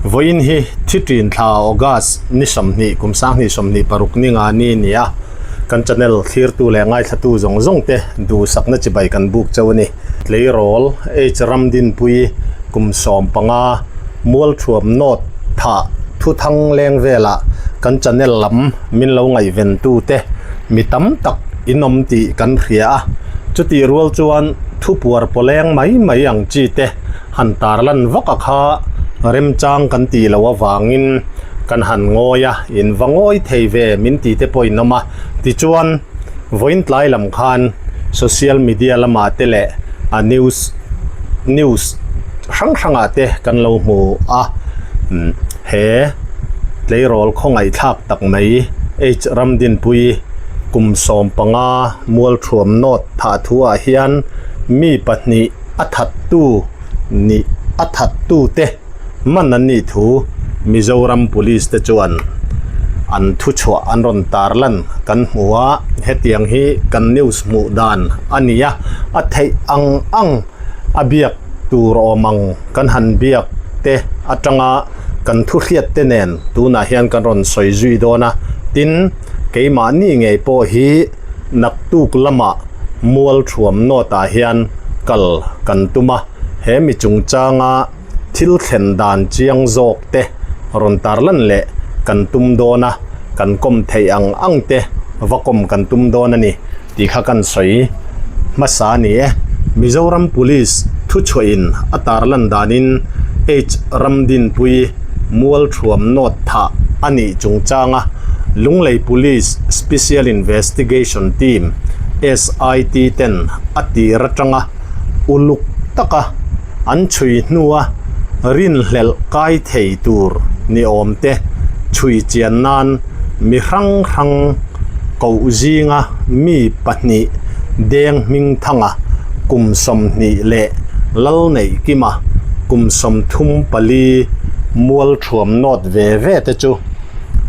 Vawiin hi thi ṭin thla August ni 20 kum 2026 ni nga ni a ni a, kan channel thlirtu leh ngaithlatu zawng zawng te duhsakna chibai kan buk chauh a ni. Tleirawl H Ramdinpui kum 15 Mualthuam North thah thuthang leng velah kan channel lam min lo ngaihventu te mi tam tak in awm tih kan hria a, chutih rual chuan thupuar pawleng mai mai ang chi te han tarlan vak a kha remchang kan tih loh avangin kan han ngawi a, in va ngawi thei ve min ti te pawh in awm a, tichuan vawiin tlai lam khan social media lamah te leh a news news hrang hrangah te kan lo hmu a, he tleirawl khawngaihthlak tak mai H Ramdinpui kum 15 Mualthuam North thah thuah hian mi pahnih a thattu nih a thattute man an nih thu Mizoram Police te chuan an thuchhuah an rawn tarlan kan hmu a, hetiang hi kan news hmuh dan a ni a, a theih ang ang a biak tur awm ang kan han biak te atanga kan thu hriat te nen tunah hian kan rawn sawi zui dawn a, tin keimahni ngei pawh hi naktuk lamah Mual thuam nawtah hian kal kan tum a, he mi chungchanga thil thlen dan chiang zawk te rawn tarlan leh kan tum dawn a, kan kawm theih ang ang te va kawm kan tum dawn a ni tih kha kan sawi hmasa a ni e. Mizoram Police thuchhuahin a tarlan danin H Ramdinpui Mual thuam nawt thah a nih chungchanga Lunglei Police Special Investigation Team, SIT, ten a tir atanga uluk taka an chhui hnua rinhlelh kai thei tur ni awm te chhui chian nan mi hrang hrang koh zinga mi pahnih Deng Hmingthanga kum 20 leh Lalneihkima kum 34 Mualthuam nawt ve ve te chu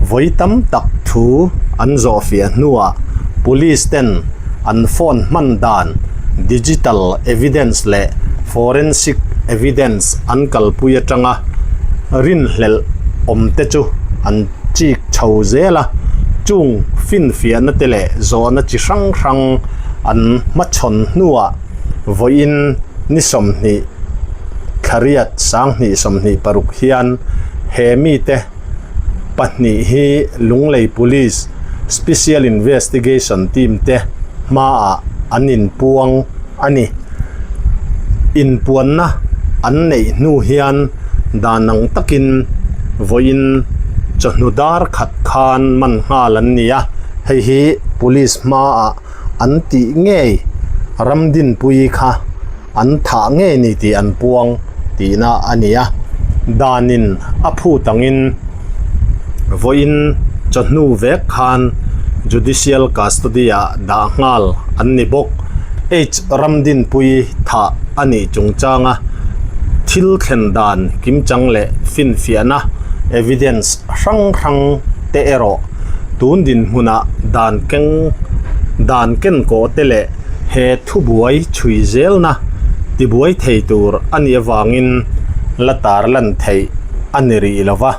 Vawi tam tak thu an zawhfiah hnuah Police ten an phone hman dan digital evidence leh forensic evidence an kalpui atanga rinhlelh awm te chu an chik chho zel a, chung finfiahna te leh zawhna chi hrang hrang an hmachhawn hnuah vawiin ni 20 thlariat 2026 hian he mite pahnih hi Lunglei Police Special Investigation Team te hmaah an inpuang a ni. Inpuanna an neih hnu hian dan ang takin vawiin chawhnu dar khat khan man nghal an ni a, hei hi Police hmaah an tih ngei Ramdinpuii kha an thah ngei ni tih an puang tihna a ni a, danin a phut angin vawiin chawhnu vek khan Judicial Custody ah dah nghal an ni bawk. H Ramdinpui thah a nih chungchanga thil thlen dan kimchang leh finfiahna, evidence, hrang hrang te erawh tun dinhmunah dan keng dan kenkawh te leh He thubuai chhui zelna tibuai thei tur a nih avangin la tarlan theih a ni rih lo va,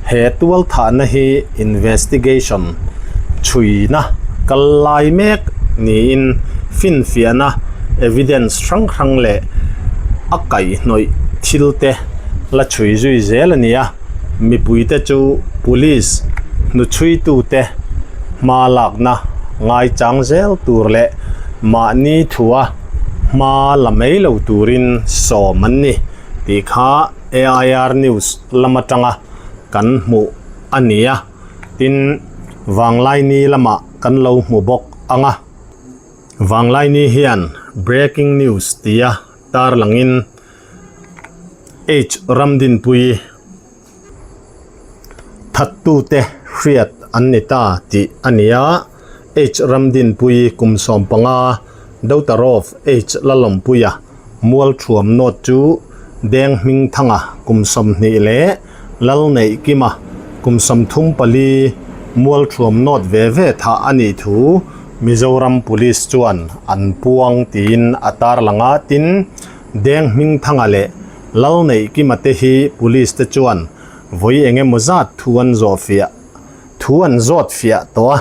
he tualthahna hi investigation chhuina kal lai mek niin finfiahna evidence hrang hrang leh a kaihhnawih thil te la chhui zui zel a ni a, mipuite chu police hnuchhuitute hma lakna ngaichang zel tur leh mahni thua hma la mai lo turin sawm an ni tih kha AIR News lam atanga kan hmuh a ni a, tin Vanglaini lamah kan lo hmu bawk ang a. Vanglaini hian Breaking News tia tarlangin H Ramdinpuii Thattute hriat an ni ta tih a ni a, H Ramdinpuii kum 15, Daughter of H Lalawmpuia Mualthuam nawt chu Deng Hmingthanga kum 20 leh Lalneihkima kum 34 Mualthuam nawt ve ve thah a nih thu Mizoram Police chuan an puang tiin a tarlang a, tin Deng Hmingthanga leh Lalneihkima te hi Police te chuan. Vawi eng emaw zat thu an zawh fiah thu an zawt fiah tawh a,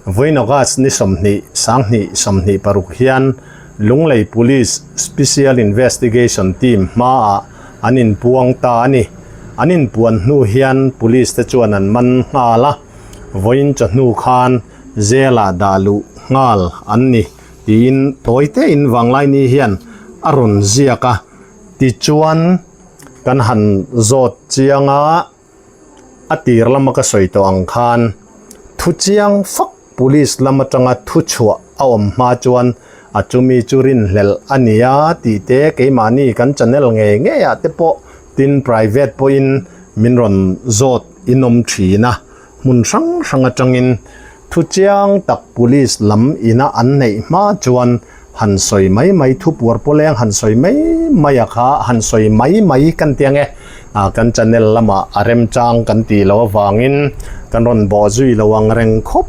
vawiin August ni 20, 20 26 hian Lunglei Police Special Investigation Team hmaah an inpuang ta a ni. An inpuan hnu hian Police te chuan an man nghal a, vawiin chawhnu khan Jail ah dah luh nghal an ni tiin tawi tein Vanglaini hian a rawn ziak a, tichuan kan han zawt chiang a, a tir lama ka sawi tawh ang khan thu chiang fak Police lam atanga thu chhuah a awm hma chuan a chumi chu rinhlelh a ni a tih te keimahni kan channel ngei ngei ah te pawh tin private pawhin min rawn zawt in awm thin a. Hmun hrang hrang atangin thu chiang tak police lam ina an neih hma chuan han sawi mai mai thu puar pawleng han sawi mai mai a kha han sawi mai mai kan ti ang e. Ah kan channel lamah a remchang kan tih loh avangin kan rawn bawh zui lo ang reng khawp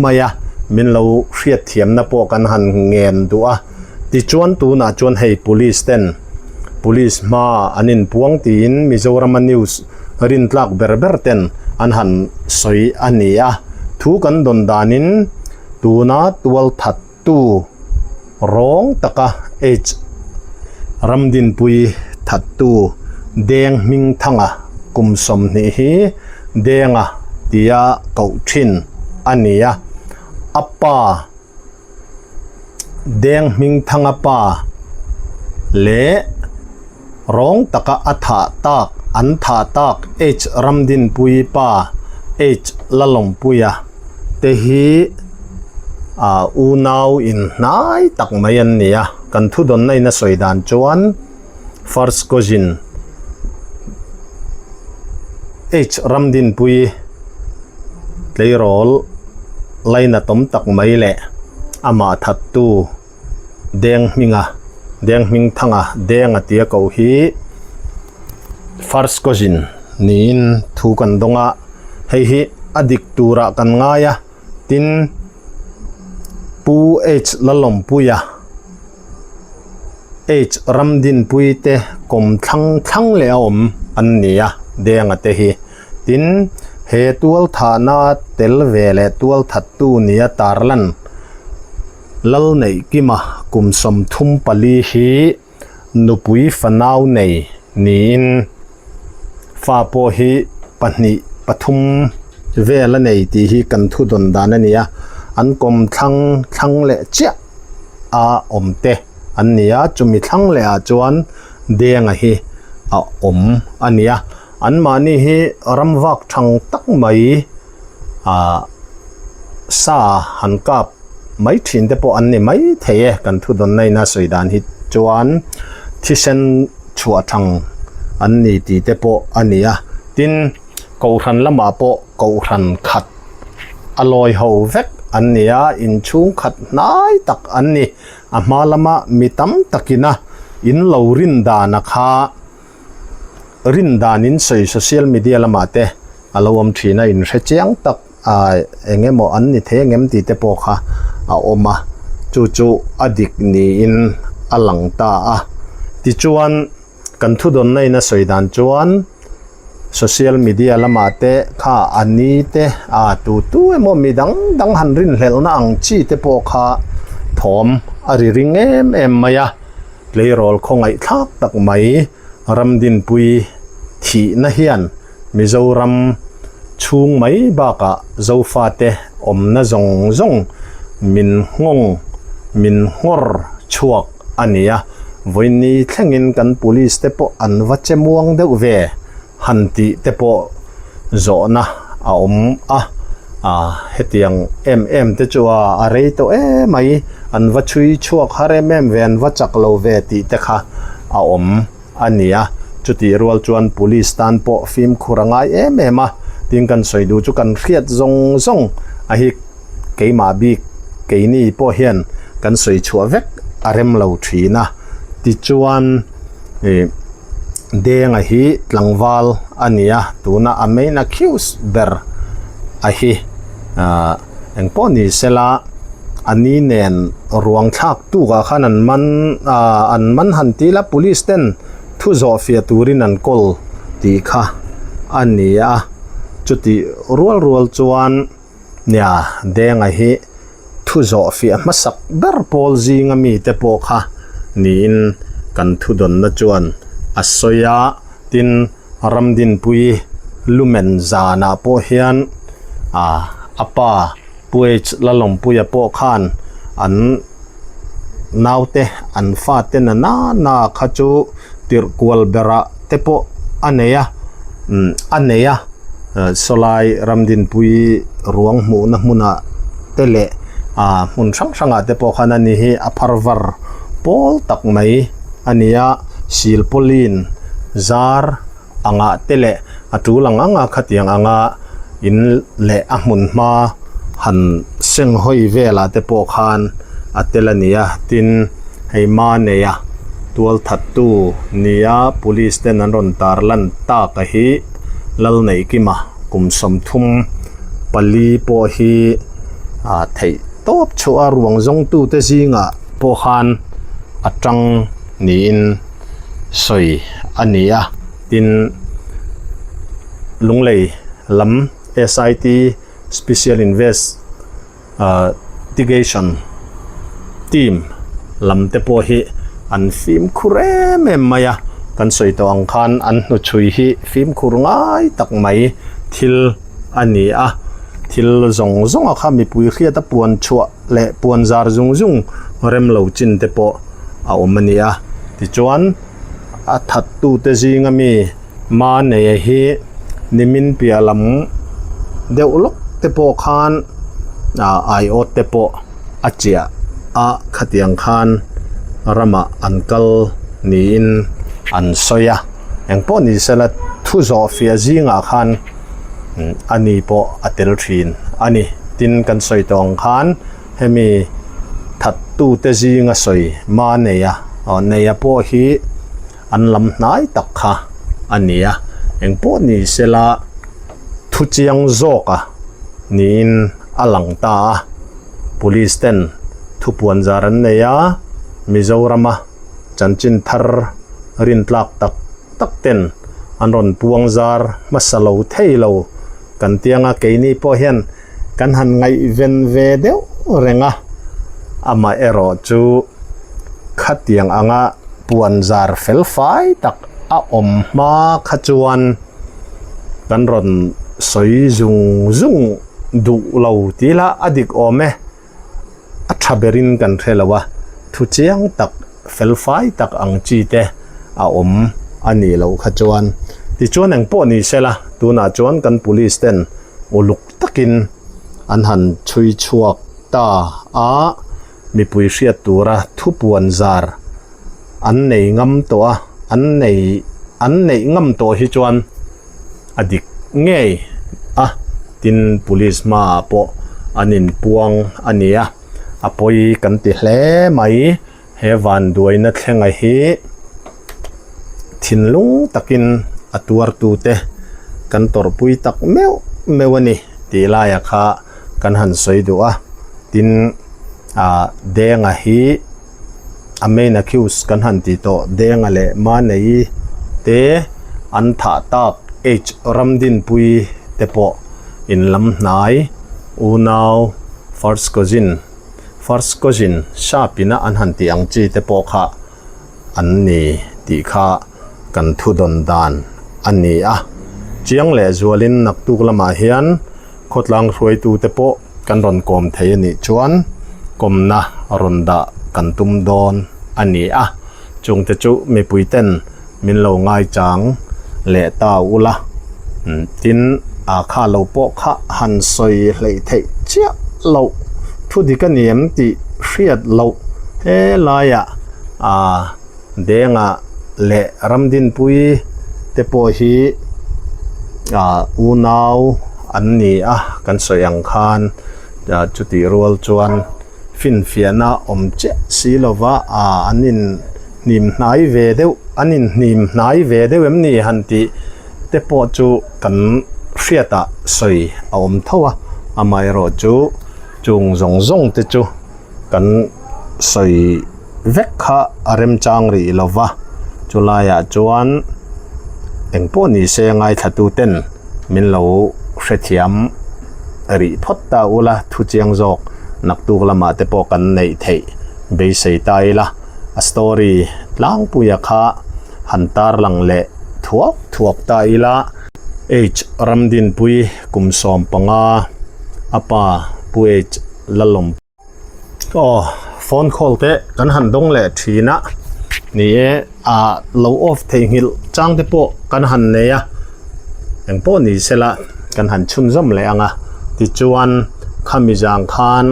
mai a, min lo hriatthiamna pawh kan han ngen duh a. Tichuan tunah chuan hei police ten police hma an inpuang tiin Mizorama news rintlak ber ber ten an han sawi a ni a, thu kan dawn danin tuna tual that tu rawng taka H Ramdinpui that tu Deng Hmingthanga kum 20 hi Denga tia koh thin a ni a, a pa Deng Hmingthanga pa leh rawng taka a thah tak an thah tak H Ramdinpuii pa H Lalawmpuia te hi ah unau inhnai tak mai an ni a, kan thudawnna in a sawi dan chuan first cousin H Ramdinpuii tleirawl lainatawm tak mai leh amah thattu Deng Hminga Deng Hmingthanga Denga tia koh hi first cousin niin thu kan dawng a, hei hi a dik turah kan ngai a, tin Pu H Lalawmpuia. H Ramdinpui te kawm thlang thlang leh a awm an ni a, Denga te hi. Tin, he tualthahna tel ve leh tualthattu nia tarlan Lalneihkima kum 34 hi nupui fanau nei niin fa pawh hi pahnih pathum vel a nei tih hi kan thudawn dan a ni a, an kawm thlang thlang leh chiah. a awm te an ni a chumi thlang leh ah chuan Denga hi a awm a ni a anmahni hi ram vak thang tak mai ah sa han kap mai thin te pawh an ni mai thei e kan thu dawnna in a sawi dan hi chuan thisen chhuah thang an ni tih te pawh a ni a tin Kohhran lamah pawh kohhran khat a lawi ho vek an ni a, inchhung khat hnai tak an ni. A hma lama mi tam takina in lo rin dana kha rin dan in sawi social media lamah te a lo awm thin a, in hre chiang tak a eng emaw an ni thei ang em tih te pawh kha a awm a, chu chu a dik niin a lang ta a. Tichuan. Kan thudawnna in a sawi dan chuan social media lamah te kha a ni te a tu tu emaw mi dang dang han rinhlelhna ang chi te pawh kha thawm a ri ring em em mai a, tleirawl khawngaihthlak tak mai Ramdinpui thihna hian Mizoram chhung mai bakah Zofate awmna zawng zawng min nghawng min nghawr chhuak a ni a, vawiinni thlengin kan police te pawh an va che muang deuh ve han tih te pawh zawhna a awm a, ah hetiang em em te chu a a rei tawh em mai, an va chhui chhuak har em em ve, an va chak lo ve tih te kha a awm a ni a, chutih rual chuan police tan pawh fimkhur a ngai em em a, tin kan sawi duh chu kan hriat zawng zawng a hi. Keimah bik keini pawh hian kan sawi chhuah vek a rem lo thin a, tichuan ih Denga hi tlangval a ni a, tuna a main accused ber a hi ah engpawh ni sela a ni nen ruang thlak tukah khan an man ah an man han ti la police ten thu zawh fiah turin an kawl tih kha. a ni a, chutih rual rual chuan nia Denga hi thu zawh fiah hmasak ber pawl zinga mite pawh kha niin kan thudawnna chuan a sawi a, tin Ramdinpui lumen zanah pawh hian ah a pa Pu H Lalawmpuia pawh khan an naute an fate na nana kha chu tirh kual berah te pawh a nei a umm a nei a sawlai Ramdinpui ruang hmuhna hmunah te leh ah hmun hrang hrangah te pawh khan ani hi a phar var pawl tak mai a ni a silpauline zar angah te leh a tul ang anga khatiang anga in leh a hmun hma han seng hawi velah te pawh khan a tel a ni a tin hei ma neia tual that tu nia police ten an rawn tar lan tak a hi Lalneihkima kum 34 pawh hi ah theih tawp chhuah a ruang zawng tu te zingah pawh khan a tang niin sawi a ni a, tin Lunglei lam SIT Special Investigation Team lam te pawh hi an fimkhur em em mai a, kan sawi tawh ang khan an hnuchhui hi fimkhur ngai tak mai thil a ni a, thil zawng zawng a kha mipui hriat a puan chhuah leh puan zar zung zung rem lo chin te pawh a awm a ni a tichuan a thattute zinga mi Maneia hi nimin piah lam deuh lawk te pawh khan ah aiawt te pawh a chiah a khatiang khan ramah an kal niin an sawi a engpawh ni sela thu zawh fiah zingah khan a ni pawh a tel thin a ni tin kan sawi tawh ang khan. Hemi thattute zinga sawi ma neia aw neia pawh hi an lam hnai tak kha a ni a, engpawh ni sela thu chiang zawka niin a lang ta a, Police ten thupuan zar an nei a, Mizorama chanchin thar rintlak tak tak ten an rawn puang zar hmasa lo thei lo kan tianga keini pawh hian Kan han ngaihven ve deuh reng a, amaherawh chu khatiang anga puan zar fel fai tak a awm hma kha chuan kan rawn sawi zung zung duh lo tih lah a dik awm e. A tha berin kan hre lo a, thu chiang tak fel fai tak ang chi te a awm a nih loh kha chuan. Tichuan engpawh ni sela tunah chuan kan police ten uluk takin an han chhui chhuak ta a, mipui hriat tura thupuan zar an nei ngam tawh a, an nei an neih ngam tawh hi chuan a dik ngei a, tin police hmaah pawh an inpuang a ni a, a pawi kan ti hle mai. He vanduaina thlenga hi thinlung takin a tuartute kan tawrhpui tak meuh meuh a ni tih laia kha kan han sawi duh a. Tin, ah Denga hi a main accused kan han tih tawh Denga leh Manei te an thah tak H Ramdinpui te pawh inlam hnai unau first cousin First cousin sharp ina an han tih ang chi te pawh kha an ni tih kha kan thu dawn dan a ni a. Chiang leh zualin naktuk lamah hian khawtlang hruaitu te pawh kan rawn kawm thei a nih chuan kawmna rawn dah kan tum dawn a ni a. Chungte chu mipui ten min lo ngaichang leh ta ula tin a kha lo pawh kha han sawi hleih theih chiah loh thu dik a ni em tih hriat loh he laiah a Denga leh Ramdinpui te pawh hi a unau an ni a kan sawi ang khan chutih rual chuan finfiahna awm chiah si lova a an in hnim hnai ve deuh an in hnim hnai ve deuh em ni han tih te pawh chu kan hriatah sawi a awm tho a amaherawh chu chung zawng zawng te chu kan sawi vek kha a remchang rih lo va chulaiah chuan. Engpawh ni se ngaithlatu ten min lo hrethiam rih phawt ta ula thu chiang zawk naktuk lamah te pawh kan neih theih beisei ta ila a story tlangpuia kha han tarlang leh thuak thuak ta ila. H Ramdinpui kum 15 a pa Pu H Lalawm. Aw phone call te kan han dawng leh thin a ni e ah lo off theihnghilh chang te pawh kan han nei a engpawh ni sela kan han chhunzawm leh ang a tichuan khami zang khan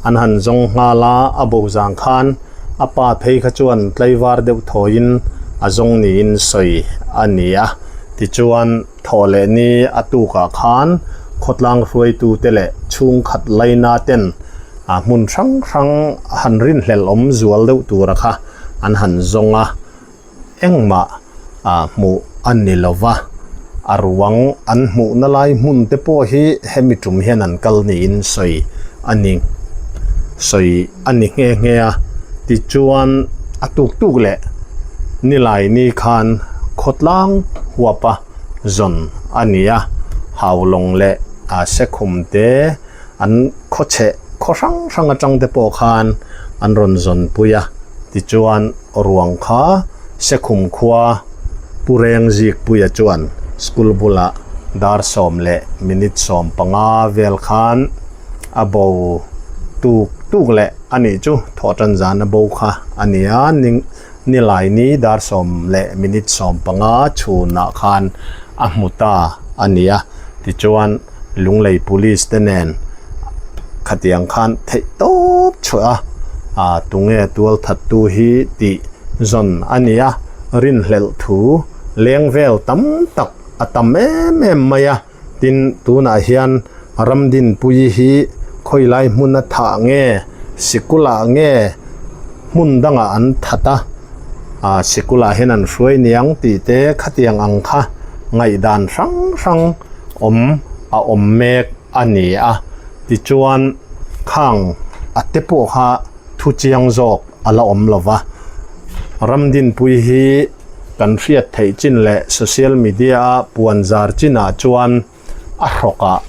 an han zawng nghal a a bo zang khan a pa phei kha chuan tlaivar deuh thawiin a zawng niin sawi a ni a tichuan. Thawh leh ni a tukah khan khawtlang hruaitute leh chhungkhat laina ten a hmun hrang hrang han rinhlelh awm zual deuh tura kha an han zawng a, engmah hmuh a ni lo va, a ruang an hmuhna lai hmun te pawh hi hemi tum hian an kal niin sawi a ni sawi a ni nghe nghe a, tichuan a tuk tuk leh nilai ni khan khawtlang huapa zawn a ni a, Haulawng leh Sekhum te an khawchheh khaw hrang hrang atang te pawh khan an rawn zawn pui a, tichuan ruang kha Sekhum khua Pu Rengzikpuia chuan school bulah dar 10 leh minute 15 vel khan a bo tuk tuk leh a nih chu thawhtan zan a bo kha a ni a nilai ni dar 10 leh minute 15 chhunah khan a hmu ta a ni a tichuan Lunglei police te nen khatiang khan theih tawp chhuah a ah tunge tual that tu hi tih zawn a ni a rinhlelh thu leng vel tam tak a tam em em mai a. Tin, tunah hian Ramdinpuii hi khawilai hmun a thah nge, sikulah nge hmun dangah an that a, ah sikulah hian an hruai niang tih te khatiang ang kha ngaihdan hrang hrang awm a awm mek a ni a. Tichuan, khang a te pawh kha thu chiang zawk a la awm lo va. Ramdinpuii hi. Kan hriat theih chin leh social media a puan zar chinah chuan a hrawkah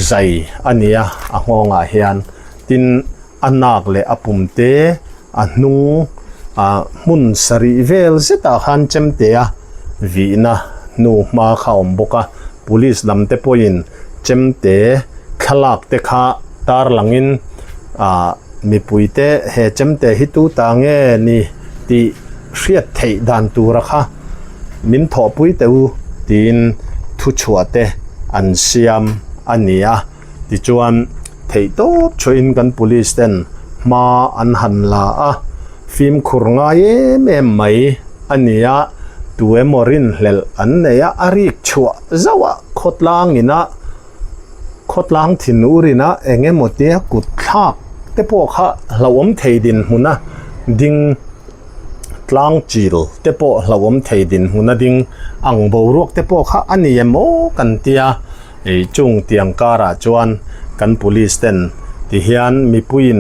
zai a ni a, a nghawngah hian tin a nak leh a pum te a hnung ah hmun sarih vel zetah khan chemte a vihna hnu hma kha a awm bawk a, police lam te pawhin chemte thlalak te kha tarlangin ah. Mipuite he chemte hi tu ta nge ni tih hriat theih dan tura kha min thawhpui teh u tiin thuchhuah te an siam a ni a. Tichuan theihtawp chhuahin kan police ten hma an han la a, fimkhur ngai em em mai a ni a, tu emaw rinhlelh an nei a, a rik chhuah zauh a khawtlang ina Khawtlang thinurina eng emaw tia kut thlak te pawh kha hlauhawm thei dinhmuna ding tlang chil te pawh hlauhawm thei dinhmuna ding ang boruak te pawh kha a ni em aw kan tia ih chung tiang karah chuan kan police ten ti hian mipuiin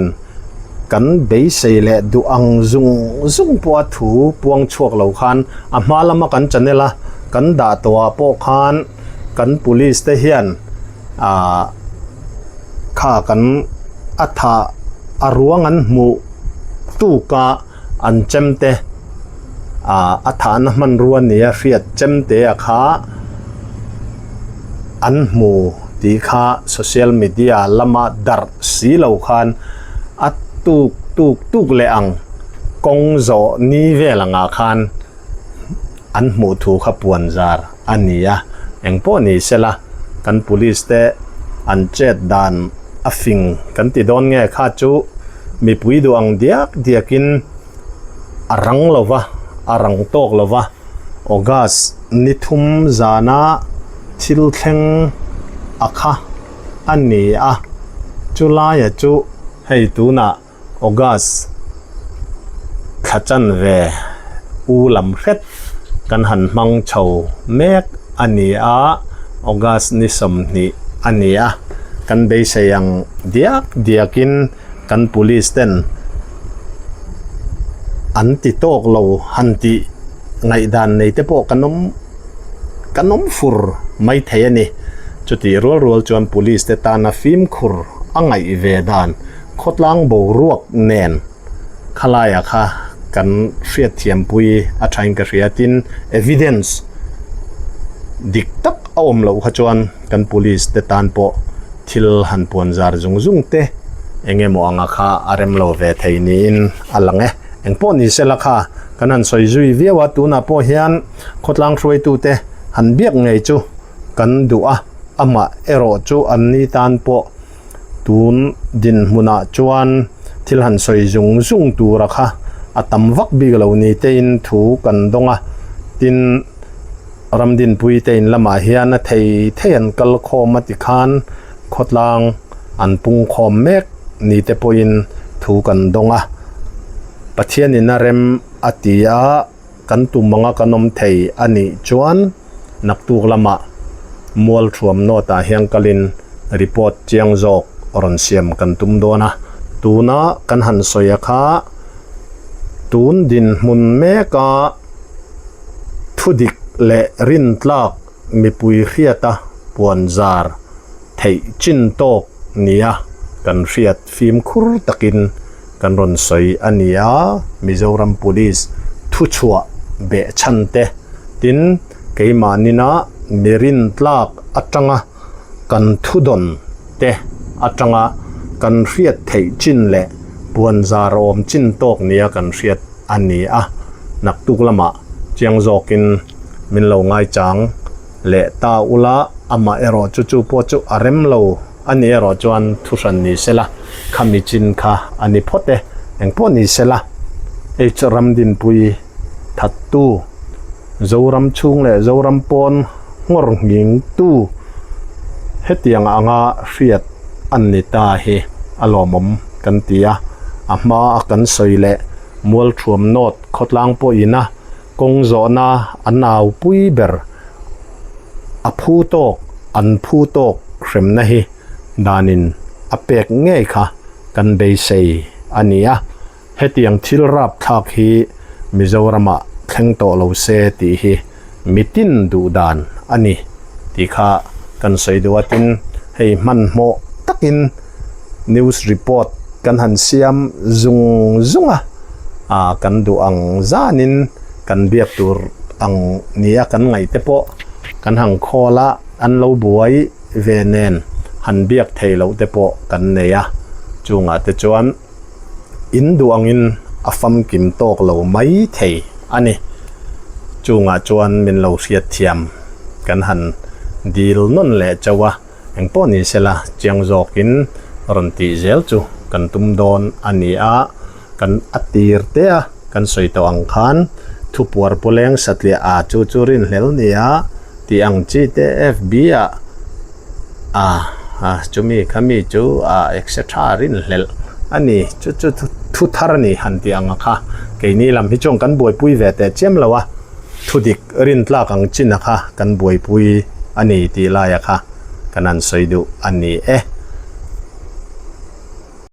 kan beisei leh duh ang zung zung pawha thu puang chhuak lo khan a hma lama kan channel a kan dah tawhah pawh khan. Kan police te hian ah kha kan a thah a ruang an hmuh tuk a an chemte ah a thahna hmanrua nia hriat chemte a kha an hmu tih kha social media lama darh si lo khan a tuk tuk tuk leh ang kawng zawh ni vel angah khan. an hmuh thu kha puan zar a ni a, engpawh ni sela kan police te an chet dan a fing kan ti dawn nge kha chu mipui duh ang diak diak in a rang lo va, a rang tawk lo va, August ni thum zana thil thleng a kha a ni a, chulaia chu hei tunah. August thla chanve u lam hret kan han hmang chho mek a ni a, August ni 20 a ni a, kan beisei ang diak diakin kan police ten an ti tawk lo han tih ngaihdan nei te pawh kan awm. kan awm fur mai thei a ni. Chutih rual rual chuan police te tana fimkhur a ngaih ve dan khawtlang boruak nen khalaiah kha kan hriatthiampui a thain ka hria. Tin, evidence dik tak a awm loh kha chuan kan police te tan pawh thil han puan zar zung zung te eng emaw anga kha a rem lo ve thei niin a lang e. Eng pawh ni sela kha kan han sawi zui viau a, tunah pawh hian khawtlang hruaitute han biak ngei chu kan duh a, amah erawh chu an ni tan pawh tun dinhmunah chuan thil han sawi zung zung tura kha a tam vak bik lo ni tein thu kan dawng a, tin Ramdinpui te in lamah hian a thei thei an kal khawm a tikhan khawtlang an pung khawm mek ni te pawhin thu kan dawng a, Pathianin a rem a ti a. Kan tum anga kan awm thei a nih chuan naktuk lamah mual thuam nawtah hian kalin report chiang zawk rawn siam kan tum dawn a. Tuna kan han sawi a kha tun dinhmun meka thudik leh rintlak mipui hriata puanzar theih chin tawk nia kan hriat fimkhur takin kan rawn sawi a ni a, Mizoram Police thuchhuah beh chhan te tin keimahnin-a mi rintlak atanga kan thudawn te atanga kan hriat theih chin leh puanzar awm chin tawk nia kan hriat a ni a, naktuk lamah chiang zawkin min lo ngaichang leh ta ula, amah erawh chu chu pawh chu a rem lo a ni erawh chuan thuhran ni sela, khami chin kha a ni phawt e, engpawh ni sela, H Ramdinpui thattu, Zoram chhung leh Zoram pawn nghawr nghingtu hetiang anga hriat a ni ta hi a lawmawm kan ti a, a hma a kan sawi leh Mualthuam North khawtlang pawhin a Kawng zawhna an aupui ber a phu tawk an phu tawk hremna hi danin a pek ngei kha kan beisei a ni a, hetiang thil rapthlak hi Mizoramah thleng tawh lo se tih hi mitin duh dan a ni tih kha kan sawi duh a, tin hei hmanhmawh takin news report kan han siam zung zung a, ah kan duh ang zanin kan biak tur ang nia kan ngaih te pawh kan han call a, an lo buai ve nen han biak thei loh te pawh kan nei a, chungah te chuan in duh angin a famkim tawk lo mai thei a ni. Chungah chuan min lo hriatthiam kan han dil nawn leh chauh a. Eng pawh ni sela, chiang zawkin rawn tih zel chu kan tum dawn a ni a, kan a tir te a kan sawi tawh ang khan thupuar pawleng satliah a chu chu rinhlel ni a tih ang chi te FB ah a a chumi khami chu a etc rinhlelh a ni chu chu thu thar a ni han tih ang a kha keini lam hi chuan kan buaipui ve teh chiam lo a. Thudik rintlak ang chin a kha kan buaipui a ni tih laia kha kan han sawi duh a ni e.